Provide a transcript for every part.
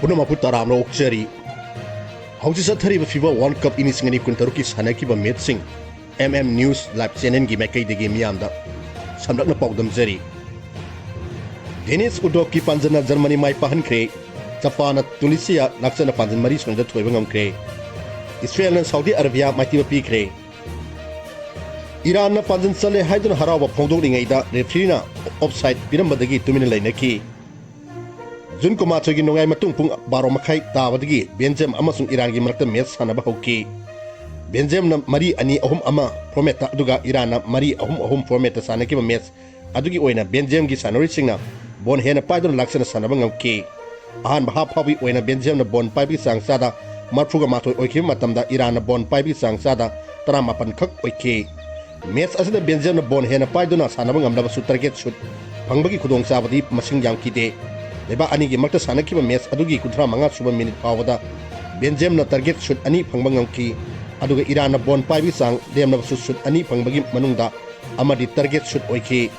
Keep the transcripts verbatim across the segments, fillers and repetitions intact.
ꯄꯨꯝꯅꯃꯛꯄꯨ ꯇꯔꯥꯝꯅ ꯑꯣꯛꯆꯔꯤ꯫ ꯍꯧꯖꯤꯛ ꯆꯠꯊꯔꯤꯕ ꯐꯤꯐꯥ ꯋꯥꯔꯜ ꯀꯞ ꯏꯅꯤ ꯁꯤꯡ ꯑꯅꯤ ꯀꯨꯟꯇꯔꯨꯛꯀꯤ ꯁꯥꯟꯅꯈꯤꯕ ꯃꯦꯠꯁꯁꯤꯡ ꯑꯦꯝ ꯑꯦꯝ ꯅ꯭ꯌꯨꯁ ꯂꯥꯏꯚ ꯆꯦꯅꯦꯜꯒꯤ ꯃꯥꯏꯀꯩꯗꯒꯤ ꯃꯤꯌꯥꯝꯗ ꯁꯝꯂꯞꯅ ꯄꯥꯎꯗꯝꯖꯔꯤ꯫ ꯗꯦꯅꯤꯁ ꯎꯗꯣꯛꯀꯤ ꯄꯥꯟꯖꯟꯅ ꯖꯔꯃꯅꯤ ꯃꯥꯏ ꯄꯥꯛꯍꯟꯈ꯭ꯔꯦ꯫ ꯖꯄꯥꯟꯅ ꯇꯨꯅꯤꯁꯤꯌꯥ ꯂꯥꯛꯆꯅ ꯄꯥꯟꯖꯟ ꯃꯔꯤ ꯁꯣꯏꯅꯗ ꯊꯣꯏꯕ ꯉꯝꯈ꯭ꯔꯦ꯫ ꯏꯁꯄꯦꯟꯅ ꯁꯥꯎꯗꯤ ꯑꯔꯕꯤꯌꯥ ꯃꯥꯏꯊꯤꯕ ꯄꯤꯈ꯭ꯔꯦ꯫ ꯏꯔꯥꯟꯅ ꯄꯥꯟꯖꯟ ꯆꯠꯂꯦ ꯍꯥꯏꯗꯨꯅ ꯍꯔꯥꯎꯕ ꯐꯣꯡꯗꯣꯛꯂꯤꯉꯩꯗ ꯔꯦꯐ꯭ꯔꯤꯅ ꯑꯣꯐꯁꯥꯏꯗ ꯄꯤꯔꯝꯕꯗꯒꯤ ꯇꯨꯃꯤꯟꯅ ꯂꯩꯅꯈꯤ꯫ ꯖꯨꯟ ꯀꯨꯟꯃꯥꯊꯣꯏꯒꯤ ꯅꯣꯡꯌꯥꯏ ꯃꯇꯨꯡ ꯄꯨꯡ ꯕꯥꯔꯣ ꯃꯈꯥꯏ ꯇꯥꯕꯗꯒꯤ ꯕꯦꯜꯖꯤꯌꯝ ꯑꯃꯁꯨꯡ ꯏꯔꯥꯟꯒꯤ ꯃꯔꯛꯇ ꯃꯦꯠꯁ ꯁꯥꯟꯅꯕ ꯍꯧꯈꯤ꯫ ꯕꯦꯜꯖꯤꯌꯝꯅ ꯃꯔꯤ ꯑꯅꯤ ꯑꯍꯨꯝ ꯑꯃ ꯐꯣꯔꯃꯦꯠꯇ, ꯑꯗꯨꯒ ꯏꯔꯥꯟꯅ ꯃꯔꯤ ꯑꯍꯨꯝ ꯑꯍꯨꯝ ꯐꯣꯔꯃꯦꯠꯇ ꯁꯥꯟꯅꯈꯤꯕ ꯃꯦꯠꯁ ꯑꯗꯨꯒꯤ ꯑꯣꯏꯅ ꯕꯦꯜꯖꯤꯌꯝꯒꯤ ꯁꯥꯟꯅꯔꯣꯏꯁꯤꯡꯅ ꯕꯣꯜ ꯍꯦꯟꯅ ꯄꯥꯏꯗꯨꯅ ꯂꯥꯛꯆꯅ ꯁꯥꯟꯅꯕ ꯉꯝꯈꯤ꯫ ꯑꯍꯥꯟꯕ ꯍꯥꯞ ꯐꯥꯎꯕꯒꯤ ꯑꯣꯏꯅ ꯕꯦꯜꯖꯤꯌꯝꯅ ꯕꯣꯜ ꯄꯥꯏꯕꯒꯤ ꯆꯥꯡ ꯆꯥꯗ ꯃꯔꯤꯐꯨꯒ ꯃꯥꯊꯣꯏ ꯑꯣꯏꯈꯤꯕ ꯃꯇꯝꯗ ꯏꯔꯥꯟꯅ ꯕꯣꯜ ꯄꯥꯏꯕꯒꯤ ꯆꯥꯡ ꯆꯥꯗ ꯇꯔꯥꯃꯥꯄꯟ ꯈꯛ ꯑꯣꯏꯈꯤ꯫ ꯃꯦꯠꯁ ꯑꯁꯤꯗ ꯕꯦꯜꯖꯤꯌꯝꯅ ꯕꯣꯜ ꯍꯦꯟꯅ ꯄꯥꯏꯗꯨꯅ ꯁꯥꯟꯅꯕ ꯉꯝꯂꯕꯁꯨ ꯇꯥꯔꯒꯦꯠ ꯁꯨꯠ ꯐꯪꯕꯒꯤ ꯈꯨꯗꯣꯡꯆꯥꯕꯗꯤ ꯃꯁꯤꯡ ꯌꯥꯝꯈꯤꯗꯦ꯫ ꯂꯩꯕꯥꯛ ꯑꯅꯤꯒꯤ ꯃꯔꯛꯇ ꯁꯥꯟꯅꯈꯤꯕ ꯃꯦꯠꯁ ꯑꯗꯨꯒꯤ ꯀꯨꯟꯊ꯭ꯔꯥ ꯃꯉꯥ ꯁꯨꯕ ꯃꯤꯅꯤꯠ ꯐꯥꯎꯕꯗ ꯕꯦꯜꯖꯤꯌꯝꯅ ꯇꯥꯔꯒꯦꯠ ꯁꯨꯠ ꯑꯅꯤ ꯐꯪꯕ ꯉꯝꯈꯤ, ꯑꯗꯨꯒ ꯏꯔꯥꯟꯅ ꯕꯣꯜ ꯄꯥꯏꯕꯒꯤ ꯆꯥꯡ ꯂꯦꯝꯂꯕꯁꯨ ꯁꯨꯠ ꯑꯅꯤ ꯐꯪꯕꯒꯤ ꯃꯅꯨꯡꯗ ꯑꯃꯗꯤ ꯇꯥꯔꯒꯦꯠ ꯁꯨꯠ ꯑꯣꯏꯈꯤ꯫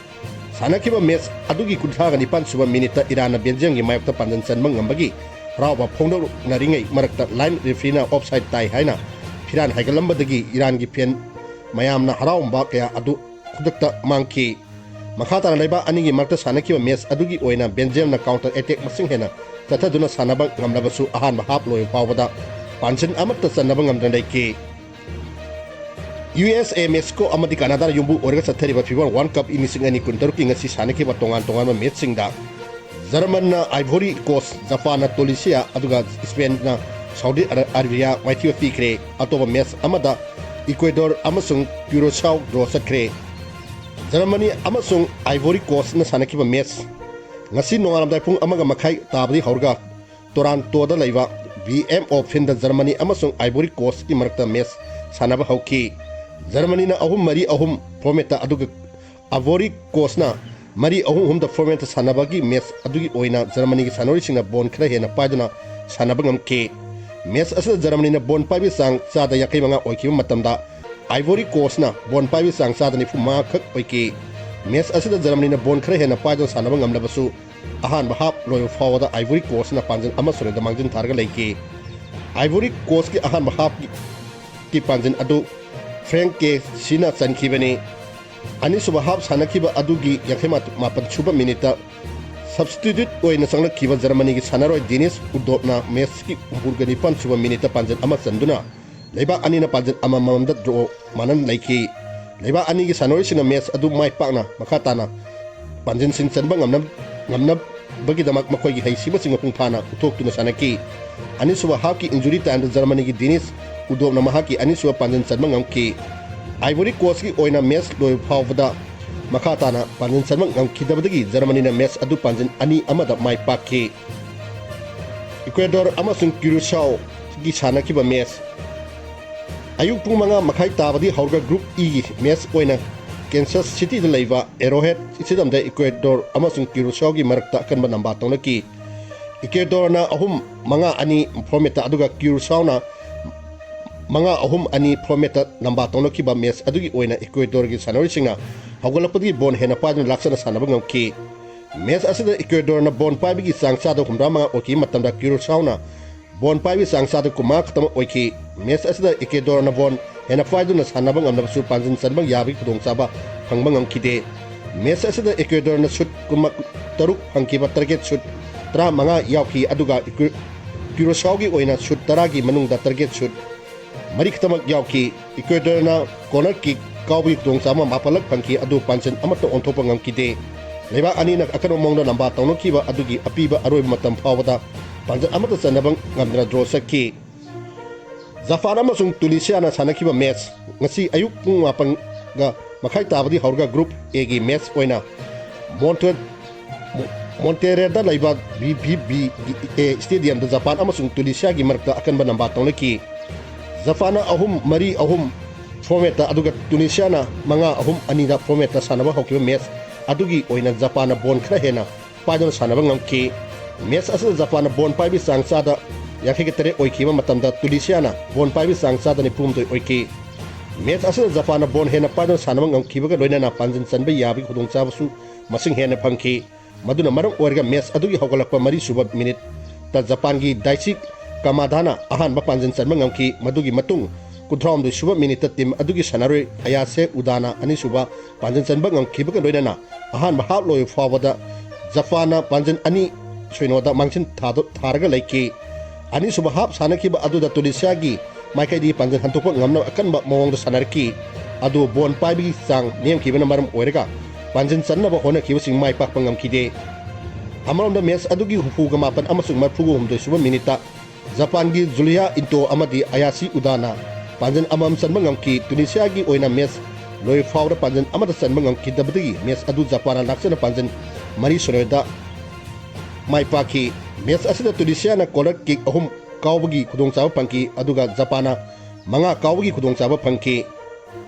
ꯁꯥꯟꯅꯈꯤꯕ ꯃꯦꯠꯁ ꯑꯗꯨꯒꯤ ꯀꯨꯟꯊ꯭ꯔꯥꯒ ꯅꯤꯄꯥꯟ ꯁꯨꯕ ꯃꯤꯅꯤꯠꯇ ꯏꯔꯥꯟꯅ ꯕꯦꯜꯖꯤꯌꯝꯒꯤ ꯃꯥꯌꯣꯛꯇ ꯄꯥꯟꯖꯟ ꯆꯟꯕ ꯉꯝꯕꯒꯤ ꯍꯔꯥꯎꯕ ꯐꯣꯡꯗꯣꯛꯅꯔꯤꯉꯩ ꯃꯔꯛꯇ ꯂꯥꯏꯟ ꯔꯦꯐ꯭ꯔꯤꯅ ꯑꯣꯐꯁꯥꯏꯗ ꯇꯥꯏ ꯍꯥꯏꯅ ꯐꯤꯔꯥꯟ ꯍꯥꯏꯒꯠꯂꯝꯕꯗꯒꯤ ꯏꯔꯥꯟꯒꯤ ꯐꯦꯟ ꯃꯌꯥꯝꯅ ꯍꯔꯥꯎꯔꯝꯕ ꯀꯌꯥ ꯑꯗꯨ ꯈꯨꯗꯛꯇ ꯃꯥꯡꯈꯤ꯫ ꯃꯈꯥ ꯇꯥꯅ ꯂꯩꯕꯥꯛ ꯑꯅꯤꯒꯤ ꯃꯔꯛꯇ ꯁꯥꯟꯅꯈꯤꯕ ꯃꯦꯠꯁ ꯑꯗꯨꯒꯤ ꯑꯣꯏꯅ ꯕꯦꯜꯖꯤꯌꯝꯅ ꯀꯥꯎꯟꯇꯔ ꯑꯦꯇꯦꯛ ꯃꯁꯤꯡ ꯍꯦꯟꯅ ꯆꯠꯊꯗꯨꯅ ꯁꯥꯟꯅꯕ ꯉꯝꯂꯕꯁꯨ ꯑꯍꯥꯟꯕ ꯍꯥꯞ ꯂꯣꯏꯕ ꯐꯥꯎꯕꯗ ꯄꯥꯟꯖꯟ ꯑꯃꯠꯇ ꯆꯟꯅꯕ ꯉꯝꯗꯅ ꯂꯩꯈꯤ꯫ ꯌꯨ ꯑꯦꯁ ꯑꯦ, ꯃꯦꯛꯁꯤꯀꯣ ꯑꯃꯗꯤ ꯀꯅꯥꯗꯥꯅ ꯌꯨꯝꯕꯨ ꯑꯣꯏꯔꯒ ꯆꯠꯊꯔꯤꯕ ꯐꯤꯐꯥ ꯋꯥꯔꯜ ꯀꯞ ꯏꯅꯤ ꯁꯤꯡ ꯑꯅꯤ ꯀꯨꯟꯇꯔꯨꯛꯀꯤ ꯉꯁꯤ ꯁꯥꯟꯅꯈꯤꯕ ꯇꯣꯉꯥꯟ ꯇꯣꯉꯥꯟꯕ ꯃꯦꯠꯁꯁꯤꯡꯗ ꯖꯔꯃꯟꯅ ꯑꯥꯏꯚꯣꯔꯤ ꯀꯣꯁ, ꯖꯄꯥꯟꯅ ꯇꯣꯂꯤꯁꯤꯌꯥ, ꯑꯗꯨꯒ ꯏꯁꯄꯦꯟꯅ ꯁꯥꯎꯗꯤ ꯑꯔ-, ꯑꯔꯕꯤꯌꯥ ꯃꯥꯏꯊꯤꯕ ꯄꯤꯈ꯭ꯔꯦ꯫ ꯑꯇꯣꯞꯄ ꯃꯦꯠꯁ ꯑꯃꯗ ꯏꯀ꯭ꯋꯦꯗꯣꯔ ꯑꯃꯁꯨꯡ ꯀ꯭ꯌꯨꯔꯣꯁꯥꯎ ꯗ꯭ꯔꯣ ꯆꯠꯈ꯭ꯔꯦ꯫ ꯖꯔꯃꯅꯤ ꯑꯃꯁꯨꯡ ꯑꯥꯏꯚꯣꯔꯤ ꯀꯣꯁꯅ ꯁꯥꯟꯅꯈꯤꯕ ꯃꯦꯠꯁ ꯉꯁꯤ ꯅꯣꯡꯉꯥꯜꯂꯝꯗꯥꯏ ꯄꯨꯡ ꯑꯃꯒ ꯃꯈꯥꯏ ꯇꯥꯕꯗꯒꯤ ꯍꯧꯔꯒ ꯇꯣꯔꯥꯟꯇꯣꯗ ꯂꯩꯕ ꯕꯤ ꯑꯦꯝ ꯑꯣ ꯐꯤꯜꯗ ꯖꯔꯃꯅꯤ ꯑꯃꯁꯨꯡ ꯑꯥꯏꯚꯣꯔꯤ ꯀꯣꯁꯀꯤ ꯃꯔꯛꯇ ꯃꯦꯠꯁ ꯁꯥꯟꯅꯕ ꯍꯧꯈꯤ꯫ ꯖꯔꯃꯅꯤꯅ ꯑꯍꯨꯝ ꯃꯔꯤ ꯑꯍꯨꯝ ꯐꯣꯔꯃꯦꯠꯇ, ꯑꯗꯨꯒ ꯑꯥꯏꯚꯣꯔꯤ ꯀꯣꯁꯅ ꯃꯔꯤ ꯑꯍꯨꯝ ꯑꯍꯨꯝꯗ ꯐꯣꯔꯃꯦꯠꯇ ꯁꯥꯟꯅꯕꯒꯤ ꯃꯦꯠꯁ ꯑꯗꯨꯒꯤ ꯑꯣꯏꯅ ꯖꯔꯃꯅꯤꯒꯤ ꯁꯥꯟꯅꯔꯣꯏꯁꯤꯡꯅ ꯕꯣꯜ ꯈꯔ ꯍꯦꯟꯅ ꯄꯥꯏꯗꯨꯅ ꯁꯥꯟꯅꯕ ꯉꯝꯈꯤ꯫ ꯃꯦꯠꯁ ꯑꯁꯤꯗ ꯖꯔꯃꯅꯤꯅ ꯕꯣꯜ ꯄꯥꯏꯕꯒꯤ ꯆꯥꯡ ꯆꯥꯗ ꯌꯥꯡꯈꯩ ꯃꯉꯥ ꯑꯣꯏꯈꯤꯕ ꯃꯇꯝꯗ, ꯑꯥꯏꯚꯣꯔꯤ ꯀꯣꯁꯅ ꯕꯣꯜ ꯄꯥꯏꯕꯒꯤ ꯆꯥꯡ ꯆꯥꯗ ꯅꯤꯐꯨ ꯃꯉꯥ ꯈꯛ ꯑꯣꯏꯈꯤ꯫ ꯃꯦꯠꯁ ꯑꯁꯤꯗ ꯖꯔꯃꯅꯤꯅ ꯕꯣꯜ ꯈꯔ ꯍꯦꯟꯅ ꯄꯥꯏꯗꯨꯅ ꯁꯥꯟꯅꯕ ꯉꯝꯂꯕꯁꯨ, ꯑꯍꯥꯟꯕ ꯍꯥꯞ ꯂꯣꯏꯕ ꯐꯥꯎꯕꯗ ꯑꯥꯏꯚꯣꯔꯤ ꯀꯣꯁꯅ ꯄꯥꯟꯖꯤꯜ ꯑꯃ ꯁꯨꯔꯦꯗ ꯃꯥꯡꯖꯤꯟ ꯊꯥꯔꯒ ꯂꯩꯈꯤ꯫ ꯑꯥꯏꯚꯣꯔꯤ ꯀꯣꯁꯀꯤ ꯑꯍꯥꯟꯕ ꯍꯥꯞꯀꯤ ꯄꯥꯟꯖꯤꯜ ꯑꯗꯨ ꯐ꯭ꯔꯦꯡ ꯀꯦ ꯁꯤꯅ ꯆꯟꯈꯤꯕꯅꯤ꯫ ꯑꯅꯤꯁꯨꯕ ꯍꯥꯞ ꯁꯥꯟꯅꯈꯤꯕ ꯑꯗꯨꯒꯤ ꯌꯥꯡꯈꯩ ꯃꯥꯄꯟ ꯁꯨꯕ ꯃꯤꯅꯤꯠꯇ ꯁꯕꯁꯇꯤꯇ꯭ꯌꯨꯠ ꯑꯣꯏꯅ ꯆꯪꯂꯛꯈꯤꯕ ꯖꯔꯃꯅꯤꯒꯤ ꯁꯥꯟꯅꯔꯣꯏ ꯗꯤꯅꯤꯁ ꯎꯗꯣꯞꯅ ꯃꯦꯠꯁꯀꯤ ꯍꯨꯝꯐꯨꯒ ꯅꯤꯄꯥꯟ ꯁꯨꯕ ꯃꯤꯅꯤꯠꯇ ꯄꯥꯟꯖꯤꯜ ꯑꯃ ꯆꯟꯗꯨꯅ ꯂꯩꯕꯥꯛ ꯑꯅꯤꯅ ꯄꯥꯟꯖꯤꯜ ꯑꯃꯃꯝꯗ ꯗ꯭ꯔꯣ ꯃꯥꯟꯅꯅ ꯂꯩꯈꯤ꯫ ꯂꯩꯕꯥꯛ ꯑꯅꯤꯒꯤ ꯁꯥꯟꯅꯔꯣꯏꯁꯤꯡꯅ ꯃꯦꯠꯁ ꯑꯗꯨ ꯃꯥꯏ ꯄꯥꯛꯅ ꯃꯈꯥ ꯇꯥꯅ ꯄꯥꯟꯖꯤꯜꯁꯤꯡ ꯆꯟꯕ ꯉꯝꯅ-, ꯉꯝꯅꯕꯒꯤꯗꯃꯛ ꯃꯈꯣꯏꯒꯤ ꯍꯩꯁꯤꯡꯕꯁꯤꯡ ꯃꯄꯨꯡ ꯐꯥꯅ ꯎꯠꯊꯣꯛꯇꯨꯅ ꯁꯥꯟꯅꯈꯤ꯫ ꯑꯅꯤꯁꯨꯕ ꯍꯥꯞꯀꯤ ꯏꯟꯖꯨꯔꯤ ꯇꯥꯏꯝꯗ ꯖꯔꯃꯅꯤꯒꯤ ꯗꯤꯅꯤꯁ ꯎꯗꯣꯞꯅ ꯃꯍꯥꯛꯀꯤ ꯑꯅꯤꯁꯨꯕ ꯄꯥꯟꯖꯤꯜ ꯆꯟꯕ ꯉꯝꯈꯤ꯫ ꯑꯥꯏꯚꯣꯔꯤ ꯀꯣꯁꯀꯤ ꯑꯣꯏꯅ ꯃꯦꯠꯁ ꯂꯣꯏꯕ ꯐꯥꯎꯕꯗ ꯃꯈꯥ ꯇꯥꯅ ꯄꯥꯟꯖꯤꯜ ꯆꯟꯕ ꯉꯝꯈꯤꯗꯕꯗꯒꯤ ꯖꯔꯃꯅꯤꯅ ꯃꯦꯠꯁ ꯑꯗꯨ ꯄꯥꯟꯖꯤꯜ ꯑꯅꯤ ꯑꯃꯗ ꯃꯥꯏ ꯄꯥꯛꯈꯤ꯫ ꯏꯀ꯭ꯋꯦꯗꯣꯔ ꯑꯃꯁꯨꯡ ꯀ꯭ꯌꯨꯔꯤꯁꯥꯎꯒꯤ ꯁꯥꯟꯅꯈꯤꯕ ꯃꯦꯠꯁ꯫ ꯑꯌꯨꯛ ꯄꯨꯡ ꯃꯉꯥ ꯃꯈꯥꯏ ꯇꯥꯕꯗꯤ ꯍꯧꯔꯒ ꯒ꯭ꯔꯨꯞ ꯏꯒꯤ ꯃꯦꯠꯁ ꯑꯣꯏꯅ ꯀꯦꯟꯁꯁ ꯁꯤꯇꯤꯗ ꯂꯩꯕ ꯑꯦꯔꯣꯍꯦꯗ ꯁ꯭ꯇꯦꯗꯤꯌꯝꯗ ꯏꯀ꯭ꯋꯦꯗꯣꯔ ꯑꯃꯁꯨꯡ ꯀ꯭ꯌꯨꯔꯤꯁꯥꯎꯒꯤ ꯃꯔꯛꯇ ꯑꯀꯟꯕ ꯂꯝꯕꯥ ꯇꯧꯅꯈꯤ꯫ ꯏꯀ꯭ꯋꯦꯗꯣꯔꯅ ꯑꯍꯨꯝ ꯃꯉꯥ ꯑꯅꯤ ꯐꯣꯔꯃꯦꯠꯇ ꯑꯗꯨꯒ ꯀ꯭ꯌꯨꯔꯤꯁꯥꯎꯅ ꯃꯉꯥ ꯑꯍꯨꯝ ꯑꯅꯤ ꯐꯣꯔꯃꯦꯠꯇ ꯂꯝꯕꯥ ꯇꯧꯅꯈꯤꯕ ꯃꯦꯠꯁ ꯑꯗꯨꯒꯤ ꯑꯣꯏꯅ ꯏꯀ꯭ꯋꯦꯗꯣꯔꯒꯤ ꯁꯥꯟꯅꯔꯣꯏꯁꯤꯡꯅ ꯍꯧꯒꯠꯂꯛꯄꯗꯒꯤ ꯕꯣꯜ ꯍꯦꯟꯅ ꯄꯥꯏꯗꯨꯅ ꯂꯥꯛꯆꯅ ꯁꯥꯟꯅꯕ ꯉꯝꯈꯤ꯫ ꯃꯦꯠꯁ ꯑꯁꯤꯗ ꯏꯀ꯭ꯋꯦꯗꯣꯔꯅ ꯕꯣꯜ ꯄꯥꯏꯕꯒꯤ ꯆꯥꯡ ꯆꯥꯗ ꯍꯨꯝꯗ꯭ꯔꯥ ꯃꯉꯥ ꯑꯣꯏꯈꯤꯕ ꯃꯇꯝꯗ ꯀ꯭ꯌꯨꯔꯣꯁꯥꯎꯅ ꯕꯣꯜ ꯄꯥꯏꯕꯒꯤ ꯆꯥꯡ ꯆꯥꯗ ꯀꯨꯟꯃꯉꯥ ꯈꯛꯇꯃꯛ ꯑꯣꯏꯈꯤ꯫ ꯃꯦꯠꯁ ꯑꯁꯤꯗ ꯏꯀ꯭ꯋꯦꯗꯣꯔꯅ ꯕꯣꯜ ꯍꯦꯟꯅ ꯄꯥꯏꯗꯨꯅ ꯁꯥꯟꯅꯕ ꯉꯝꯂꯕꯁꯨ ꯄꯥꯟꯖꯤꯜ ꯆꯟꯕ ꯌꯥꯕꯒꯤ ꯈꯨꯗꯣꯡꯆꯥꯕ ꯐꯪꯕ ꯉꯝꯈꯤꯗꯦ꯫ ꯃꯦꯠꯁ ꯑꯁꯤꯗ ꯏꯀ꯭ꯋꯦꯗꯣꯔꯅ ꯁꯨꯠ ꯀꯨꯟꯃ-, ꯇꯔꯨꯛ ꯐꯪꯈꯤꯕ ꯇꯥꯔꯒꯦꯠ ꯁꯨꯠ ꯇꯔꯥꯃꯉꯥ ꯌꯥꯎꯈꯤ, ꯑꯗꯨꯒ ꯏꯀ꯭ꯋꯦ-, ꯀ꯭ꯌꯨꯔꯣꯁꯥꯎꯒꯤ ꯑꯣꯏꯅ ꯁꯨꯠ ꯇꯔꯥꯒꯤ ꯃꯅꯨꯡꯗ ꯇꯥꯔꯒꯦꯠ ꯁꯨꯠ ꯃꯔꯤ ꯈꯛꯇꯃꯛ ꯌꯥꯎꯈꯤ꯫ ꯏꯀ꯭ꯋꯦꯗꯣꯔꯅ ꯀꯣꯔꯅꯔ ꯀꯤꯛ ꯀꯥꯎꯕꯒꯤ ꯈꯨꯗꯣꯡꯆꯥꯕ ꯃꯥꯄꯜꯂꯛ ꯐꯪꯈꯤ, ꯑꯗꯨ ꯄꯥꯟꯖꯤꯜ ꯑꯃꯠꯇ ꯑꯣꯟꯊꯣꯛꯄ ꯉꯝꯈꯤꯗꯦ꯫ ꯂꯩꯕꯥꯛ ꯑꯅꯤꯅ ꯑꯀꯟꯕ ꯃꯑꯣꯡꯗ ꯂꯝꯕꯥ ꯇꯧꯅꯈꯤꯕ ꯑꯗꯨꯒꯤ ꯑꯄꯤꯕ ꯑꯔꯣꯏꯕ ꯃꯇꯝ ꯐꯥꯎꯕꯗ ꯄꯥꯟꯖꯤꯜ ꯑꯃꯠꯇ ꯆꯟꯅꯕ ꯉꯝꯗꯅ ꯗ꯭ꯔꯣ ꯆꯠꯈꯤ꯫ ꯖꯄꯥꯟ ꯑꯃꯁꯨꯡ ꯇꯨꯅꯤꯁꯤꯌꯥꯅ ꯁꯥꯟꯅꯈꯤꯕ ꯃꯦꯠꯁ꯫ ꯉꯁꯤ ꯑꯌꯨꯛ ꯄꯨꯡ ꯃꯥꯄꯟꯒ ꯃꯈꯥꯏ ꯇꯥꯕꯗꯤ ꯍꯧꯔꯒ ꯒ꯭ꯔꯨꯞ ꯑꯦꯒꯤ ꯃꯦꯠꯁ ꯑꯣꯏꯅ ꯃꯣꯟꯇ꯭ꯔꯦ-, ꯃꯣꯟꯇꯦꯔꯦꯗ ꯂꯩꯕ ꯕꯤ ꯚꯤ ꯕꯤ ꯑꯦ ꯁ꯭ꯇꯦꯗꯤꯌꯝꯗ ꯖꯄꯥꯟ ꯑꯃꯁꯨꯡ ꯇꯨꯅꯤꯁꯤꯌꯥꯒꯤ ꯃꯔꯛꯇ ꯑꯀꯟꯕ ꯂꯝꯕꯥ ꯇꯧꯅꯈꯤ꯫ ꯖꯄꯥꯟꯅ ꯑꯍꯨꯝ ꯃꯔꯤ ꯑꯍꯨꯝ ꯐꯣꯔꯃꯦꯠꯇ, ꯑꯗꯨꯒ ꯇꯨꯅꯤꯁꯤꯌꯥꯅ ꯃꯉꯥ ꯑꯍꯨꯝ ꯑꯅꯤꯗ ꯐꯣꯔꯃꯦꯠꯇ ꯁꯥꯟꯅꯕ ꯍꯧꯈꯤꯕ ꯃꯦꯠꯁ ꯑꯗꯨꯒꯤ ꯑꯣꯏꯅ ꯖꯄꯥꯟꯅ ꯕꯣꯜ ꯈꯔ ꯍꯦꯟꯅ ꯄꯥꯏꯗꯨꯅ ꯁꯥꯟꯅꯕ ꯉꯝꯈꯤ꯫ ꯃꯦꯠꯁ ꯑꯁꯤꯗ ꯖꯄꯥꯟꯅ ꯕꯣꯜ ꯄꯥꯏꯕꯒꯤ ꯆꯥꯡ ꯆꯥꯗ ꯌꯥꯡꯈꯩꯒ ꯇꯔꯦꯠ ꯑꯣꯏꯈꯤꯕ ꯃꯇꯝꯗ ꯇꯨꯅꯤꯁꯤꯌꯥꯅ ꯕꯣꯜ ꯄꯥꯏꯕꯒꯤ ꯆꯥꯡ ꯆꯥꯗ ꯅꯤꯐꯨ ꯍꯨꯝꯗꯣꯏ ꯑꯣꯏꯈꯤ꯫ ꯃꯦꯠꯁ ꯑꯁꯤꯗ ꯖꯄꯥꯟꯅ ꯕꯣꯜ ꯍꯦꯟꯅ ꯄꯥꯏꯗꯨꯅ ꯁꯥꯟꯅꯕ ꯉꯝꯈꯤꯕꯒ ꯂꯣꯏꯅꯅ ꯄꯥꯟꯖꯤꯜ ꯆꯟꯕ ꯌꯥꯕꯒꯤ ꯈꯨꯗꯣꯡꯆꯥꯕꯁꯨ ꯃꯁꯤꯡ ꯍꯦꯟꯅ ꯐꯪꯈꯤ꯫ ꯃꯗꯨꯅ ꯃꯔꯝ ꯑꯣꯏꯔꯒ ꯃꯦꯆ ꯑꯗꯨꯒꯤ ꯍꯧꯒꯠꯂꯛꯄ ꯃꯔꯤ ꯁꯨꯕ ꯃꯤꯅꯤꯠꯇ ꯖꯄꯥꯟꯒꯤ ꯗꯥꯏꯆꯤ ꯀꯃꯥꯗꯥꯅ ꯑꯍꯥꯟꯕ ꯄꯥꯟꯖꯤꯟ ꯆꯟꯕ ꯉꯝꯈꯤ꯫ ꯃꯗꯨꯒꯤ ꯃꯇꯨꯡ ꯀꯨꯟꯊ꯭ꯔꯥꯍꯨꯝꯗꯣꯏ ꯁꯨꯕ ꯃꯤꯅꯤꯠꯇ ꯇꯤꯝ ꯑꯗꯨꯒꯤ ꯁꯥꯟꯅꯔꯣꯏ ꯑꯌꯥꯁꯦ ꯎꯗꯥꯅ ꯑꯅꯤꯁꯨꯕ ꯄꯥꯟꯖꯤꯟ ꯆꯟꯕ ꯉꯝꯈꯤꯕꯒ ꯂꯣꯏꯅꯅ ꯑꯍꯥꯟꯕ ꯍꯥꯞ ꯂꯣꯏꯕ ꯐꯥꯎꯕꯗ ꯖꯄꯥꯟꯅ ꯄꯥꯟꯖꯤꯟ ꯑꯅꯤ ꯁꯣꯏꯅꯣꯗ ꯃꯥꯡꯖꯤꯟ ꯊꯥꯗꯣ-, ꯊꯥꯔꯒ ꯂꯩꯈꯤ꯫ ꯑꯅꯤꯁꯨꯕ ꯍꯥꯞ ꯁꯥꯟꯅꯈꯤꯕ ꯑꯗꯨꯗ ꯇꯨꯅꯤꯁꯤꯌꯥꯒꯤ ꯃꯥꯏꯀꯩꯗꯒꯤ ꯄꯥꯟꯖꯤꯟ ꯍꯟꯗꯣꯛꯄ ꯉꯝꯅꯕ ꯑꯀꯟꯕ ꯃꯑꯣꯡꯗ ꯁꯥꯟꯅꯔꯛꯈꯤ꯫ ꯑꯗꯨꯕꯨ ꯕꯣꯟ ꯄꯥꯏꯕꯒꯤ ꯆꯥꯡ ꯅꯦꯝꯈꯤꯕꯅ ꯃꯔꯝ ꯑꯣꯏꯔꯒ ꯄꯥꯟꯖꯤꯟ ꯆꯟꯅꯕ ꯍꯣꯠꯅꯈꯤꯕꯁꯤꯡ ꯃꯥꯏ ꯄꯥꯛꯄ ꯉꯝꯈꯤꯗꯦ꯫ ꯑꯃꯔꯣꯝꯗ ꯃꯦꯆ ꯑꯗꯨꯒꯤ ꯍꯨꯝꯐꯨꯒ ꯃꯥꯄꯟ ꯑꯃꯁꯨꯡ ꯃꯔꯤꯐꯨꯒ ꯍꯨꯝꯗꯣꯏ ꯁꯨꯕ ꯃꯤꯅꯤꯠꯇ ꯖꯄꯥꯟꯒꯤ ꯖꯨꯂꯤꯌꯥ ꯏꯟꯇꯣ ꯑꯃꯗꯤ ꯑꯌꯥꯁꯤ ꯎꯗꯥꯅ ꯄꯥꯟꯖꯤꯟ ꯑꯃꯃꯝ ꯆꯟꯕ ꯉꯝꯈꯤ꯫ ꯇꯨꯅꯤꯁꯤꯌꯥꯒꯤ ꯑꯣꯏꯅ ꯃꯦꯆ ꯂꯣꯏ ꯐꯥꯎꯕꯗ ꯄꯥꯟꯖꯤꯟ ꯑꯃꯠꯇ ꯆꯟꯕ ꯉꯝꯈꯤꯗꯕꯗꯒꯤ ꯃꯦꯆ ꯑꯗꯨ ꯖꯄꯥꯟꯅ ꯂꯥꯛꯆꯅ ꯄꯥꯟꯖꯤꯟ ꯃꯔꯤ ꯁꯣꯏꯅꯣꯗ ꯃꯥꯏ ꯄꯥꯛꯈꯤ꯫ ꯃꯦꯆ ꯑꯁꯤꯗ ꯇꯨꯅꯤꯁꯤꯌꯥꯅ ꯀꯣꯔꯅꯔ ꯀꯤꯛ ꯑꯍꯨꯝ ꯀꯥꯎꯕꯒꯤ ꯈꯨꯗꯣꯡꯆꯥꯕ ꯐꯪꯈꯤ, ꯑꯗꯨꯒ ꯖꯄꯥꯟꯅ ꯃꯉꯥ ꯀꯥꯎꯕꯒꯤ ꯈꯨꯗꯣꯡꯆꯥꯕ ꯐꯪꯈꯤ꯫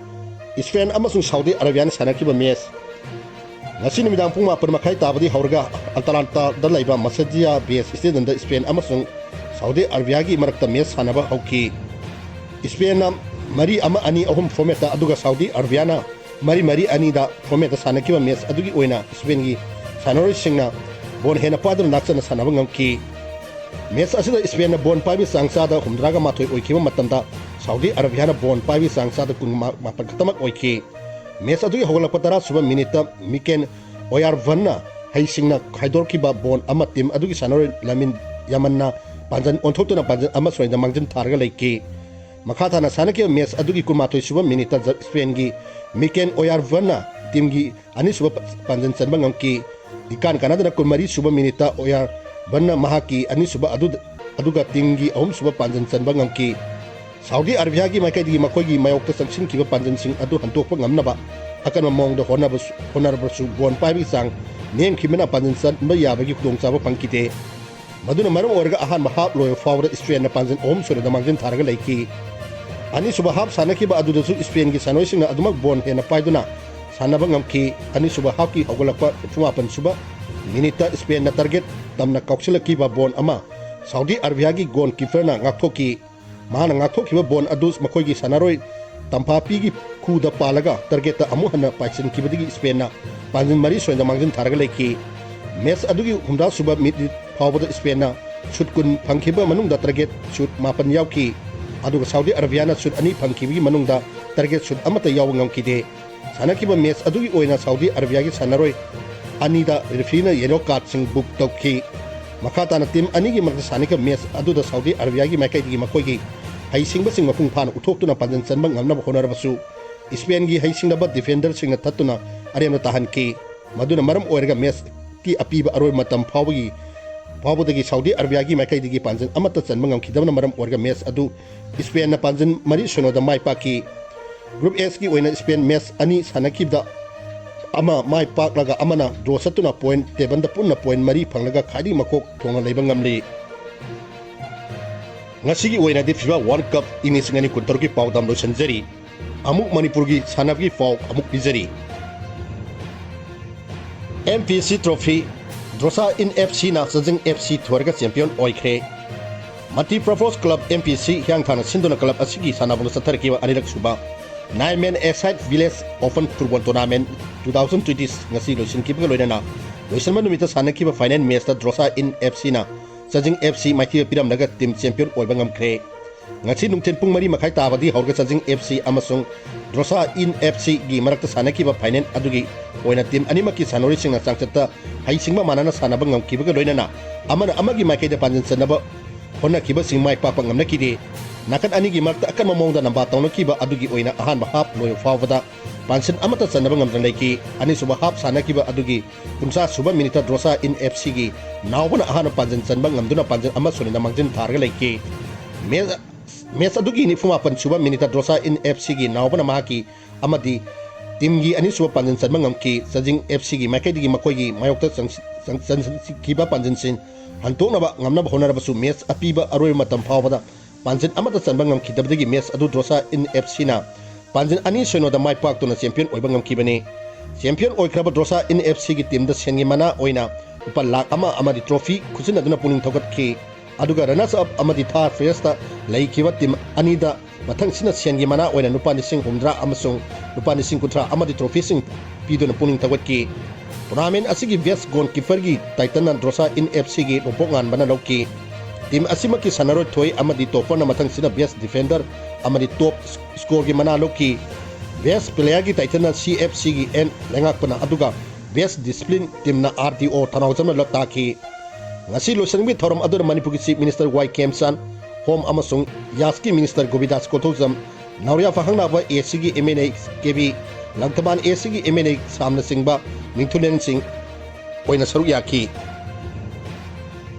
ꯏꯁꯄꯦꯟ ꯑꯃꯁꯨꯡ ꯁꯥꯎꯗꯤ ꯑꯔꯥꯕꯤꯌꯥꯅ ꯁꯥꯟꯅꯈꯤꯕ ꯃꯦꯆ ꯉꯁꯤ ꯅꯨꯃꯤꯗꯥꯡ ꯄꯨꯡ ꯃꯥꯄꯟ ꯃꯈꯥꯏ ꯇꯥꯕꯗꯒꯤ ꯍꯧꯔꯒ ꯑꯇꯂꯥꯟꯇꯥꯗ ꯂꯩꯕ ꯃꯁꯦꯖꯤꯌꯥ ꯕꯦꯁ ꯁ꯭ꯇꯦꯗꯤꯌꯝꯗ ꯏꯁꯄꯦꯟ ꯑꯃꯁꯨꯡ ꯁꯥꯎꯗꯤ ꯑꯔꯥꯕꯤꯌꯥꯒꯤ ꯃꯔꯛꯇ ꯃꯦꯆ ꯁꯥꯟꯅꯕ ꯍꯧꯈꯤ꯫ ꯏꯁꯄꯦꯟꯅ ꯃꯔꯤ ꯑꯃ ꯑꯅꯤ ꯑꯍꯨꯝ ꯐꯣꯔꯃꯦꯠꯇ, ꯑꯗꯨꯒ ꯁꯥꯎꯗꯤ ꯑꯔꯥꯕꯤꯌꯥꯅ ꯃꯔꯤ ꯃꯔꯤ ꯑꯅꯤꯗ ꯐꯣꯔꯃꯦꯠꯇ ꯁꯥꯟꯅꯈꯤꯕ ꯃꯦꯆ ꯑꯗꯨꯒꯤ ꯑꯣꯏꯅ ꯏꯁꯄꯦꯟꯒꯤ ꯁꯥꯟꯅꯔꯣꯏꯁꯤꯡꯅ ꯕꯣꯜ ꯍꯦꯟꯅ ꯄꯥꯏꯗꯨꯅ ꯂꯥꯛꯆꯅ ꯁꯥꯟꯅꯕ ꯉꯝꯈꯤ꯫ ꯃꯦꯆ ꯑꯁꯤꯗ ꯏꯁꯄꯦꯟꯅ ꯕꯣꯜ ꯄꯥꯏꯕꯒꯤ ꯆꯥꯡ ꯆꯥꯗ ꯍꯨꯝꯗ꯭ꯔꯥꯒ ꯃꯥꯊꯣꯏ ꯑꯣꯏꯈꯤꯕ ꯃꯇꯝꯗ, ꯁꯥꯎꯗꯤ ꯑꯔꯥꯕꯤꯌꯥꯅ ꯕꯣꯜ ꯄꯥꯏꯕꯒꯤ ꯆꯥꯡ ꯆꯥꯗ ꯀꯨꯟ ꯃꯥꯄꯟ ꯈꯛꯇꯃꯛ ꯑꯣꯏꯈꯤ꯫ ꯃꯦꯆ ꯑꯗꯨꯒꯤ ꯍꯧꯒꯠꯂꯛꯄ ꯇꯔꯥ ꯁꯨꯕ ꯃꯤꯅꯤꯠꯇ ꯃꯤꯀꯦꯟ ꯑꯣꯌꯥꯔꯚꯟꯅ ꯍꯩꯁꯤꯡꯅ ꯈꯥꯏꯗꯣꯔꯛꯈꯤꯕ ꯕꯣꯜ ꯑꯃ ꯇꯤꯝ ꯑꯗꯨꯒꯤ ꯁꯥꯟꯅꯔꯣꯏ ꯂꯥꯃꯤꯟ ꯌꯥꯃꯟꯅ ꯄꯥꯟꯖꯟ ꯑꯣꯟꯊꯣꯛꯇꯨꯅ ꯄꯥꯟꯖꯟ ꯑꯃ ꯁꯣꯏꯗ ꯃꯥꯡꯖꯤꯟ ꯊꯥꯔꯒ ꯂꯩꯈꯤ꯫ ꯃꯈꯥ ꯇꯥꯅ ꯁꯥꯟꯅꯈꯤꯕ ꯃꯦꯆ ꯑꯗꯨꯒꯤ ꯀꯨꯟꯃꯥꯊꯣꯏ ꯁꯨꯕ ꯃꯤꯅꯤꯠꯇ ꯖ-, ꯏꯁꯄꯦꯟꯒꯤ ꯃꯤꯀꯦꯟ ꯑꯣꯌꯥꯔꯚꯟꯅ ꯇꯤꯝꯒꯤ ꯑꯅꯤꯁꯨꯕ ꯄ-, ꯄꯥꯟꯖꯟ ꯆꯟꯕ ꯉꯝꯈꯤ꯫ ꯏꯀꯥꯟ ꯀꯥꯟꯅꯗꯅ ꯀꯨꯟꯃꯔꯤ ꯁꯨꯕ ꯃꯤꯅꯤꯠꯇ ꯑꯣꯌꯥꯔꯚꯟꯅ ꯃꯍꯥꯛꯀꯤ ꯑꯅꯤꯁꯨꯕ ꯑꯗꯨ-, ꯑꯗꯨꯒ ꯇꯤꯝꯒꯤ ꯑꯍꯨꯝꯁꯨꯕ ꯄꯥꯟꯖꯟ ꯆꯟꯕ ꯉꯝꯈꯤ꯫ ꯁꯥꯎꯗꯤ ꯑꯔꯥꯕꯤꯌꯥꯒꯤ ꯃꯥꯏꯀꯩꯗꯒꯤ ꯃꯈꯣꯏꯒꯤ ꯃꯥꯌꯣꯛꯇ ꯆꯪꯁꯤꯟꯈꯤꯕ ꯄꯥꯟꯖꯟꯁꯤꯡ ꯑꯗꯨ ꯍꯟꯗꯣꯛꯄ ꯉꯝꯅꯕ ꯑꯀꯟꯕ ꯃꯑꯣꯡꯗ ꯍꯣꯠꯅꯕꯁꯨ-, ꯍꯣꯠꯅꯔꯕꯁꯨ ꯕꯣꯜ ꯄꯥꯏꯕꯒꯤ ꯆꯥꯡ ꯅꯦꯝꯈꯤꯕꯅ ꯄꯥꯟꯖꯟ ꯆꯟꯕ ꯌꯥꯕꯒꯤ ꯈꯨꯗꯣꯡꯆꯥꯕ ꯐꯪꯈꯤꯗꯦ꯫ ꯃꯗꯨꯅ ꯃꯔꯝ ꯑꯣꯏꯔꯒ ꯑꯍꯥꯟꯕ ꯍꯥꯞ ꯂꯣꯏꯕ ꯐꯥꯎꯕꯗ ꯏꯁꯄꯦꯟꯅ ꯄꯥꯟꯖꯟ ꯑꯍꯨꯝ ꯁꯣꯏꯗꯅ ꯃꯥꯡꯖꯤꯟ ꯊꯥꯔꯒ ꯂꯩꯈꯤ꯫ ꯑꯅꯤꯁꯨꯕ ꯍꯥꯞ ꯁꯥꯟꯅꯈꯤꯕ ꯑꯗꯨꯗꯁꯨ ꯏꯁꯄꯦꯟꯒꯤ ꯁꯥꯟꯅꯔꯣꯏꯁꯤꯡꯅ ꯑꯗꯨꯃꯛ ꯕꯣꯜ ꯍꯦꯟꯅ ꯄꯥꯏꯗꯨꯅ ꯁꯥꯟꯅꯕ ꯉꯝꯈꯤ꯫ ꯑꯅꯤꯁꯨꯕ ꯍꯥꯞꯀꯤ ꯍꯧꯒꯠꯂꯛꯄ ꯅꯤꯐꯨ ꯃꯥꯄꯟ ꯁꯨꯕ ꯃꯤꯅꯤꯠꯇ ꯏꯁꯄꯦꯟꯅ ꯇꯥꯔꯒꯦꯠ ꯇꯝꯅ ꯀꯥꯎꯁꯤꯜꯂꯛꯈꯤꯕ ꯕꯣꯜ ꯑꯃ ꯁꯥꯎꯗꯤ ꯑꯔꯥꯕꯤꯌꯥꯒꯤ ꯒꯣꯜ ꯀꯤꯄꯔꯅ ꯉꯥꯛꯊꯣꯛꯈꯤ꯫ ꯃꯍꯥꯛꯅ ꯉꯥꯛꯊꯣꯛꯈꯤꯕ ꯕꯣꯜ ꯑꯗꯨ ꯃꯈꯣꯏꯒꯤ ꯁꯥꯟꯅꯔꯣꯏ ꯇꯝꯐꯥꯄꯤꯒꯤ ꯈꯨꯗ ꯄꯥꯜꯂꯒ ꯇꯥꯔꯒꯦꯠꯇ ꯑꯃꯨꯛ ꯍꯟꯅ ꯄꯥꯏꯁꯤꯟꯈꯤꯕꯗꯒꯤ ꯏꯁꯄꯦꯟꯅ ꯄꯥꯟꯖꯤꯟ ꯃꯔꯤ ꯁꯣꯏꯗ ꯃꯥꯡꯖꯤꯟ ꯊꯥꯔꯒ ꯂꯩꯈꯤ꯫ Match ꯑꯗꯨꯒꯤ ꯍꯨꯝꯗ꯭ꯔꯥ ꯁꯨꯕ ꯃꯤꯅꯤꯠ ꯐꯥꯎꯕꯗ ꯁ꯭ꯄꯦꯟꯅ ꯁꯨꯠ ꯀꯨꯟ ꯐꯪꯈꯤꯕ ꯃꯅꯨꯡꯗ ꯇꯥꯔꯒꯦꯠ ꯁꯨꯠ ꯃꯥꯄꯟ ꯌꯥꯎꯈꯤ, ꯑꯗꯨꯒ ꯁꯥꯎꯗꯤ ꯑꯔꯥꯕꯤꯌꯥꯅ ꯁꯨꯠ ꯑꯅꯤ ꯐꯪꯈꯤꯕꯒꯤ ꯃꯅꯨꯡꯗ ꯇꯥꯔꯒꯦꯠ ꯁꯨꯠ ꯑꯃꯠꯇ ꯌꯥꯎꯕ ꯉꯝꯈꯤꯗꯦ꯫ ꯁꯥꯟꯅꯈꯤꯕ ꯃꯦꯆ ꯑꯗꯨꯒꯤ ꯑꯣꯏꯅ ꯁꯥꯎꯗꯤ ꯑꯔꯥꯕꯤꯌꯥꯒꯤ ꯁꯥꯟꯅꯔꯣꯏ ꯑꯅꯤꯗ ꯔꯦꯐ꯭ꯔꯤꯅ ꯌꯦꯂꯣ ꯀꯥꯔꯗꯁꯤꯡ ꯕꯨꯛ ꯇꯧꯈꯤ꯫ ꯃꯈꯥ ꯇꯥꯅ ꯇꯤꯝ ꯑꯅꯤꯒꯤ ꯃꯔꯛꯇ ꯁꯥꯟꯅꯈꯤꯕ ꯃꯦꯆ ꯑꯗꯨꯗ ꯁꯥꯎꯗꯤ ꯑꯔꯥꯕꯤꯌꯥꯒꯤ ꯃꯥꯏꯀꯩꯗꯒꯤ ꯃꯈꯣꯏꯒꯤ ꯍꯩꯁꯤꯡꯕꯁꯤꯡ ꯃꯄꯨꯡ ꯐꯥꯅ ꯎꯠꯊꯣꯛꯇꯨꯅ ꯄꯥꯟꯖꯤꯟ ꯆꯟꯕ ꯉꯝꯅꯕ ꯍꯣꯠꯅꯔꯕꯁꯨ, ꯁ꯭ꯄꯦꯟꯒꯤ ꯍꯩꯁꯤꯡꯂꯕ ꯗꯤꯐꯦꯟꯗꯔꯁꯤꯡꯅ ꯊꯠꯇꯨꯅ ꯑꯔꯦꯝꯕ ꯇꯥꯍꯟꯈꯤ꯫ ꯃꯗꯨꯅ ꯃꯔꯝ ꯑꯣꯏꯔꯒ ꯃꯦꯆꯀꯤ ꯑꯄꯤꯕ ꯑꯔꯣꯏꯕ ꯃꯇꯝ ꯐꯥꯎꯕꯒꯤ, ꯐꯥꯎꯕꯗꯒꯤ ꯁꯥꯎꯗꯤ ꯑꯔꯥꯕꯤꯌꯥꯒꯤ ꯃꯥꯏꯀꯩꯗꯒꯤ ꯄꯥꯟꯖꯤꯟ ꯑꯃꯠꯇ ꯆꯟꯕ ꯉꯝꯈꯤꯗꯕꯅ ꯃꯔꯝ ꯑꯣꯏꯔꯒ ꯃꯦꯆ ꯑꯗꯨ ꯁ꯭ꯄꯦꯟꯅ ꯄꯥꯟꯖꯤꯟ ꯃꯔꯤ ꯁꯤꯅꯣꯗ ꯃꯥꯏ ꯄꯥꯛꯈꯤ꯫ Group H ꯀꯤ ꯑꯣꯏꯅ ꯁ꯭ꯄꯦꯟ ꯃꯦꯆ ꯑꯅꯤ ꯁꯥꯟꯅꯈꯤꯕꯗ ꯑꯃ ꯃꯥꯏ ꯄꯥꯛꯂꯒ ꯑꯃꯅ ꯗ꯭ꯔꯣ ꯆꯠꯇꯨꯅ ꯄꯣꯏꯟ ꯇꯦꯕꯜꯗ ꯄꯨꯟꯅ ꯄꯣꯏꯟ ꯃꯔꯤ ꯐꯪꯂꯒ ꯈ꯭ꯋꯥꯏꯗꯒꯤ ꯃꯀꯣꯛ ꯊꯣꯡꯅ ꯂꯩꯕ ꯉꯝꯂꯤ꯫ ꯉꯁꯤꯒꯤ ꯑꯣꯏꯅꯗꯤ ꯐꯤꯐꯥ ꯋꯥꯔꯜ ꯀꯞ ꯏꯪ ꯂꯤꯁꯤꯡ ꯑꯅꯤ ꯀꯨꯟꯇꯔꯨꯛꯀꯤ ꯄꯥꯎꯗꯝ ꯂꯣꯏꯁꯤꯟꯖꯔꯤ꯫ ꯑꯃꯨꯛ ꯃꯅꯤꯄꯨꯔꯒꯤ ꯁꯥꯟꯅꯕꯒꯤ ꯄꯥꯎ ꯑꯃꯨꯛ ꯄꯤꯖꯔꯤ꯫ ꯑꯦꯝ ꯄꯤ ꯁꯤ ꯇ꯭ꯔꯣꯐꯤ, ꯗ꯭ꯔꯣꯁꯥ ꯏꯟ ꯑꯦꯐ ꯁꯤꯅ ꯆꯥꯖꯤꯡ ꯑꯦꯐ ꯁꯤ ꯊꯣꯏꯔꯒ ꯆꯦꯝꯄꯤꯌꯟ ꯑꯣꯏꯈ꯭ꯔꯦ꯫ Multi purpose club M P C ꯍꯤꯌꯥꯡꯊꯥꯡꯅ ꯁꯤꯟꯗꯨꯅ ꯀ꯭ꯂꯕ ꯑꯁꯤꯒꯤ ꯁꯥꯟꯅꯕꯨꯡꯗ ꯆꯠꯊꯔꯛꯈꯤꯕ ꯑꯅꯤꯔꯛ ꯁꯨꯕ nine men a side village open football tournament two thousand twenty ꯉꯁꯤ ꯂꯣꯏꯁꯤꯟꯈꯤꯕꯒ ꯂꯣꯏꯅꯅ ꯂꯣꯏꯁꯤꯟꯕ ꯅꯨꯃꯤꯠꯇ ꯁꯥꯟꯅꯈꯤꯕ ꯐꯥꯏꯅꯦꯜ ꯃꯦꯆꯇ ꯗ꯭ꯔꯣꯁꯥ ꯏꯟ ꯑꯦꯐ ꯁꯤꯅ ꯆꯥꯖꯤꯡ ꯑꯦꯐ ꯁꯤ ꯃꯥꯏꯊꯤꯕ ꯄꯤꯔꯝꯂꯒ ꯇꯤꯝ ꯆꯦꯝꯄꯤꯌꯟ ꯑꯣꯏꯕ ꯉꯝꯈ꯭ꯔꯦ꯫ ꯉꯁꯤ ꯅꯨꯡꯊꯤꯜ ꯄꯨꯡ ꯃꯔꯤ ꯃꯈꯥꯏ ꯇꯥꯕꯗꯒꯤ ꯍꯧꯔꯒ ꯆꯥꯖꯤꯡ ꯑꯦꯐ ꯁꯤ ꯑꯃꯁꯨꯡ ꯗ꯭ꯔꯣꯁꯥ ꯏꯟ ꯑꯦꯐ ꯁꯤꯒꯤ ꯃꯔꯛꯇ ꯁꯥꯟꯅꯈꯤꯕ ꯐꯥꯏꯅꯦꯜ ꯑꯗꯨꯒꯤ ꯑꯣꯏꯅ ꯇꯤꯝ ꯑꯅꯤꯃꯛꯀꯤ ꯁꯥꯟꯅꯔꯣꯏꯁꯤꯡꯅ ꯆꯥꯡꯆꯠꯇ ꯍꯩꯁꯤꯡꯕ ꯃꯥꯟꯅꯅ ꯁꯥꯟꯅꯕ ꯉꯝꯈꯤꯕꯒ ꯂꯣꯏꯅꯅ ꯑꯃꯅ ꯑꯃꯒꯤ ꯃꯥꯏꯀꯩꯗ ꯄꯥꯟꯖꯤꯟ ꯆꯟꯅꯕ ꯍꯣꯠꯅꯈꯤꯕꯁꯤꯡ ꯃꯥꯏ ꯄꯥꯛꯄ ꯉꯝꯅꯈꯤꯗꯦ꯫ ꯅꯥꯀꯟ ꯑꯅꯤꯒꯤ ꯃꯔꯛꯇ ꯑꯀꯟꯕ ꯃꯑꯣꯡꯗ ꯂꯝꯕꯥ ꯇꯧꯅꯈꯤꯕ ꯑꯗꯨꯒꯤ ꯑꯣꯏꯅ ꯑꯍꯥꯟꯕ ꯍꯥꯞ ꯂꯣꯏꯕ ꯐꯥꯎꯕꯗ ꯄꯥꯟꯖꯤꯟ ꯑꯃꯠꯇ ꯆꯟꯅꯕ ꯉꯝꯗꯅ ꯂꯩꯈꯤ꯫ ꯑꯅꯤꯁꯨꯕ ꯍꯥꯞ ꯁꯥꯟꯅꯈꯤꯕ ꯑꯗꯨꯒꯤ ꯀꯨꯟꯊ꯭ꯔꯥ ꯁꯨꯕ ꯃꯤꯅꯤꯠꯇ ꯗ꯭ꯔꯣꯁꯥ ꯏꯟ ꯑꯦꯐ ꯁꯤꯒꯤ ꯅꯥꯎꯕꯅ ꯑꯍꯥꯟꯕ ꯄꯥꯟꯖꯤꯟ ꯆꯟꯕ ꯉꯝꯗꯨꯅ ꯄꯥꯟꯖꯤꯟ ꯑꯃ ꯁꯨꯟꯅꯗ ꯃꯥꯡꯖꯤꯟ ꯊꯥꯔꯒ ꯂꯩꯈꯤ꯫ ꯃꯦ-, ꯃꯦꯆ ꯑꯗꯨꯒꯤ ꯅꯤꯐꯨ ꯃꯥꯄꯟ ꯁꯨꯕ ꯃꯤꯅꯤꯠꯇ ꯗ꯭ꯔꯣꯁꯥ ꯏꯟ ꯑꯦꯐ ꯁꯤꯒꯤ ꯅꯥꯎꯕꯅ ꯃꯍꯥꯛꯀꯤ ꯑꯃꯗꯤ ꯇꯤꯝꯒꯤ ꯑꯅꯤꯁꯨꯕ ꯄꯥꯟꯖꯤꯟ ꯆꯟꯕ ꯉꯝꯈꯤ꯫ ꯆꯥꯖꯤꯡ ꯑꯦꯐ ꯁꯤꯒꯤ ꯃꯥꯏꯀꯩꯗꯒꯤ ꯃꯈꯣꯏꯒꯤ ꯃꯥꯌꯣꯛꯇ ꯆꯪꯁꯤ-, ꯆꯪ-, ꯆꯟꯈꯤꯕ ꯄꯥꯟꯖꯤꯟꯁꯤꯡ ꯍꯟꯗꯣꯛꯅꯕ ꯉꯝꯅꯕ ꯍꯣꯠꯅꯔꯕꯁꯨ ꯃꯦꯆ ꯑꯄꯤꯕ ꯑꯔꯣꯏꯕ ꯃꯇꯝ ꯐꯥꯎꯕꯗ ꯄꯥꯟꯖꯤꯟ ꯑꯃꯠꯇ ꯆꯟꯕ ꯉꯝꯈꯤꯗꯕꯗꯒꯤ ꯃꯦꯆ ꯑꯗꯨ ꯗ꯭ꯔꯣꯁꯥ ꯏꯟ ꯑꯦꯐ ꯁꯤꯅ ꯄꯥꯟꯖꯤꯟ ꯑꯅꯤ ꯁꯤꯅꯣꯗ ꯃꯥꯏ ꯄꯥꯛꯇꯨꯅ ꯆꯦꯝꯄꯤꯌꯟ ꯑꯣꯏꯕ ꯉꯝꯈꯤꯕꯅꯤ꯫ ꯆꯦꯝꯄꯤꯌꯟ ꯑꯣꯏꯈ꯭ꯔꯕ ꯗ꯭ꯔꯣꯁꯥ ꯏꯟ ꯑꯦꯐ ꯁꯤꯒꯤ ꯇꯤꯝꯗ ꯁꯦꯟꯒꯤ ꯃꯅꯥ ꯑꯣꯏꯅ ꯂꯨꯄꯥ ꯂꯥꯈ ꯑꯃ ꯑꯃꯗꯤ ꯇ꯭ꯔꯣꯐꯤ ꯈꯨꯠꯁꯤꯟꯅꯗꯨꯅ ꯄꯨꯛꯅꯤꯡ ꯊꯧꯒꯠꯈꯤ꯫ ꯑꯗꯨꯒ ꯔꯅꯔꯁ ꯑꯞ ꯑꯃꯗꯤ ꯊꯥꯔꯗ ꯄ꯭ꯂꯦꯁꯇ ꯂꯩꯈꯤꯕ ꯇꯤꯝ ꯑꯅꯤꯗ ꯃꯊꯪꯁꯤꯅ ꯁꯦꯟꯒꯤ ꯃꯅꯥ ꯑꯣꯏꯅ ꯂꯨꯄꯥ ꯂꯤꯁꯤꯡ ꯍꯨꯝꯗ꯭ꯔꯥ ꯑꯃꯁꯨꯡ ꯂꯨꯄꯥ ꯂꯤꯁꯤꯡ ꯀꯨꯟꯊ꯭ꯔꯥ ꯑꯃꯗꯤ ꯇ꯭ꯔꯣꯐꯤꯁꯤꯡ ꯄꯤꯗꯨꯅ ꯄꯨꯛꯅꯤꯡ ꯊꯧꯒꯠꯈꯤ꯫ Tournament ꯑꯁꯤꯒꯤ best goalkeeperꯒꯤ titleꯅ ꯗ꯭ꯔꯣꯁꯥ ꯏꯟ ꯑꯦꯐ ꯁꯤꯒꯤ ꯅꯣꯡꯄꯣꯛ ꯉꯥꯟꯕꯅ ꯂꯧꯈꯤ꯫ Team ꯑꯁꯤꯃꯛꯀꯤ ꯁꯥꯟꯅꯔꯣꯏ ꯊꯣꯏ ꯑꯃꯗꯤ topperꯅ ꯃꯊꯪꯁꯤꯗ best defender ꯑꯃꯗꯤ top scorerꯒꯤ ꯃꯅꯥ ꯂꯧꯈꯤ꯫ Best playerꯒꯤ titleꯅ ꯁꯤ ꯑꯦꯐ ꯁꯤꯒꯤ ꯑꯦꯟ ꯂꯩꯉꯥꯛꯄꯅ, ꯑꯗꯨꯒ best discipline teamꯅ ꯑꯥꯔ ꯗꯤ ꯑꯣ ꯊꯧꯅꯥꯎꯖꯝꯅ ꯂꯧ ꯇꯥꯈꯤ꯫ ꯉꯁꯤ ꯂꯣꯏꯁꯤꯟꯕꯒꯤ ꯊꯧꯔꯝ ꯑꯗꯨꯗ ꯃꯅꯤꯄꯨꯔꯒꯤ Chief Minister ꯋꯥꯏ ꯈꯦꯝꯆꯥꯟ, Home ꯑꯃꯁꯨꯡ ꯌꯥꯁꯀꯤ Minister ꯒꯣꯕꯤꯟꯗꯥꯁ ꯀꯣꯊꯧꯖꯝ, ꯅꯥꯎꯔꯤꯌꯥ ꯐꯥꯈꯪꯅꯥꯕ ꯑꯦ ꯁꯤꯒꯤ M N A K B, Langthabal A ꯁꯤꯒꯤ ꯑꯦꯝ ꯑꯦꯟ ꯑꯦ ꯁꯥꯝꯅꯆꯤꯡꯕ ꯃꯤꯡꯊꯣꯜꯂꯦꯟꯁꯤꯡ ꯑꯣꯏꯅ ꯁꯔꯨꯛ ꯌꯥꯈꯤ꯫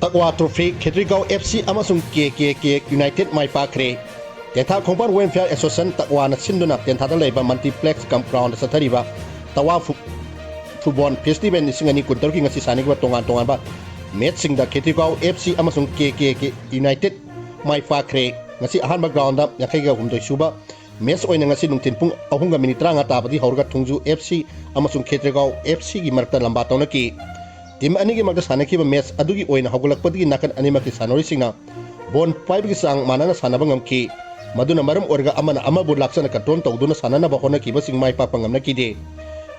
ꯇꯛꯋꯥ Trophy, ꯈꯦꯇ꯭ꯔꯤꯒꯥꯎ ꯑꯦꯐ ꯁꯤ ꯑꯃꯁꯨꯡ ꯀꯦ ꯀꯦ ꯀꯦ United ꯃꯥꯏ ꯄꯥꯛꯈ꯭ꯔꯦ꯫ ꯇꯦꯟꯊꯥ ꯈꯣꯡꯄꯥꯟ Welfare Association ꯇꯛꯋꯥꯅ ꯁꯤꯟꯗꯨꯅ ꯇꯦꯟꯊꯥꯗ ꯂꯩꯕ Multiplex cum groundꯗ ꯆꯠꯊꯔꯤꯕ ꯇꯋꯥ ꯐꯨ-, Football Festival ꯂꯤꯁꯤꯡ ꯑꯅꯤ ꯀꯨꯟꯇꯔꯨꯛꯀꯤ ꯉꯁꯤ ꯁꯥꯟꯅꯈꯤꯕ ꯇꯣꯉꯥꯟ ꯇꯣꯉꯥꯟꯕ matchꯁꯤꯡꯗ ꯈꯦꯇ꯭ꯔꯤꯒꯥꯎ ꯑꯦꯐ ꯁꯤ ꯑꯃꯁꯨꯡ ꯀꯦ ꯀꯦ ꯀꯦ United ꯃꯥꯏ ꯄꯥꯛꯈ꯭ꯔꯦ꯫ ꯉꯁꯤ ꯑꯍꯥꯟꯕ groundꯗ ꯌꯥꯡꯈꯩꯒ ꯍꯨꯝꯗꯣꯏ ꯁꯨꯕ match ꯑꯣꯏꯅ ꯉꯁꯤ ꯅꯨꯡꯊꯤꯜ ꯄꯨꯡ ꯑꯍꯨꯝꯒ ꯃꯤꯅꯤꯠ ꯇꯔꯥꯃꯉꯥ ꯇꯥꯕꯗꯒꯤ ꯍꯧꯔꯒ ꯊꯣꯡꯖꯨ ꯑꯦꯐ ꯁꯤ ꯑꯃꯁꯨꯡ ꯈꯦꯇ꯭ꯔꯤꯒꯥꯎ ꯑꯦꯐ ꯁꯤꯒꯤ ꯃꯔꯛꯇ ꯂꯝꯕꯥ ꯇꯧꯅꯈꯤ꯫ Team ꯑꯅꯤꯒꯤ ꯃꯔꯛꯇ ꯁꯥꯟꯅꯈꯤꯕ match ꯑꯗꯨꯒꯤ ꯑꯣꯏꯅ ꯍꯧꯒꯠꯂꯛꯄꯗꯒꯤ ꯅꯥꯀꯟ ꯑꯅꯤꯃꯛꯀꯤ ꯁꯥꯟꯅꯔꯣꯏꯁꯤꯡꯅ ball ꯄꯥꯏꯕꯒꯤ ꯆꯥꯡ ꯃꯥꯟꯅꯅ ꯁꯥꯟꯅꯕ ꯉꯝꯈꯤ꯫ ꯃꯗꯨꯅ ꯃꯔꯝ ꯑꯣꯏꯔꯒ ꯑꯃꯅ ꯑꯃꯕꯨ ꯂꯥꯛꯆꯅ control ꯇꯧꯗꯨꯅ ꯁꯥꯟꯅꯅꯕ ꯍꯣꯠꯅꯈꯤꯕꯁꯤꯡ ꯃꯥꯏ ꯄꯥꯛꯄ ꯉꯝꯅꯈꯤꯗꯦ꯫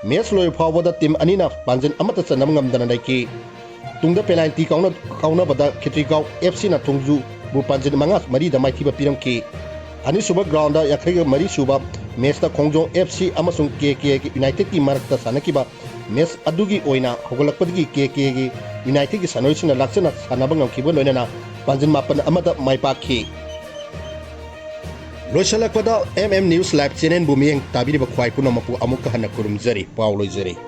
Match ꯂꯣꯏꯕ ꯐꯥꯎꯕꯗ team ꯑꯅꯤꯅ ꯄꯥꯟꯖꯤꯟ ꯑꯃꯠꯇ ꯆꯟꯅꯕ ꯉꯝꯗꯅ ꯂꯩꯈꯤ꯫ ꯇꯨꯡꯗ penalty ꯀꯥꯎꯅ-, ꯀꯥꯎꯅꯕꯗ ꯈꯦꯇ꯭ꯔꯤꯒꯥꯎ ꯑꯦꯐ ꯁꯤꯅ ꯊꯣꯡꯖꯨꯕꯨ ꯄꯥꯟꯖꯤꯟ ꯃꯉꯥ ꯃꯔꯤꯗ ꯃꯥꯏꯊꯤꯕ ꯄꯤꯔꯝꯈꯤ꯫ ꯑꯅꯤꯁꯨꯕ groundꯗ ꯌꯥꯡꯈꯩꯒ ꯃꯔꯤ ꯁꯨꯕ matchꯇ ꯈꯣꯡꯖꯣꯝ ꯑꯦꯐ ꯁꯤ ꯑꯃꯁꯨꯡ ꯀꯦ ꯀꯦ ꯀꯦ Unitedꯀꯤ ꯃꯔꯛꯇ ꯁꯥꯟꯅꯈꯤꯕ match ꯑꯗꯨꯒꯤ ꯑꯣꯏꯅ ꯍꯧꯒꯠꯂꯛꯄꯗꯒꯤ ꯀꯦ ꯀꯦ ꯀꯦ Unitedꯀꯤ ꯁꯥꯟꯅꯔꯣꯏꯁꯤꯡꯅ ꯂꯥꯛꯆꯅ ꯁꯥꯟꯅꯕ ꯉꯝꯈꯤꯕ ꯂꯣꯏꯅꯅ ꯄꯥꯟꯖꯤꯟ ꯃꯥꯄꯟ ꯑꯃꯗ ꯃꯥꯏ ꯄꯥꯛꯈꯤ꯫ ꯂꯣꯏꯁꯤꯜꯂꯛꯄꯗ ꯑꯦꯝ ꯑꯦꯝ News Live channelꯕꯨ ꯃꯤꯠꯌꯦꯡ ꯇꯥꯕꯤꯔꯤꯕ ꯈ꯭ꯋꯥꯏ ꯄꯨꯝꯅꯃꯛꯄꯨ ꯑꯃꯨꯛꯀ ꯍꯟꯅ ꯈꯨꯔꯨꯝꯖꯔꯤ꯫ ꯄꯥꯎ ꯂꯣꯏꯖꯔꯦ꯫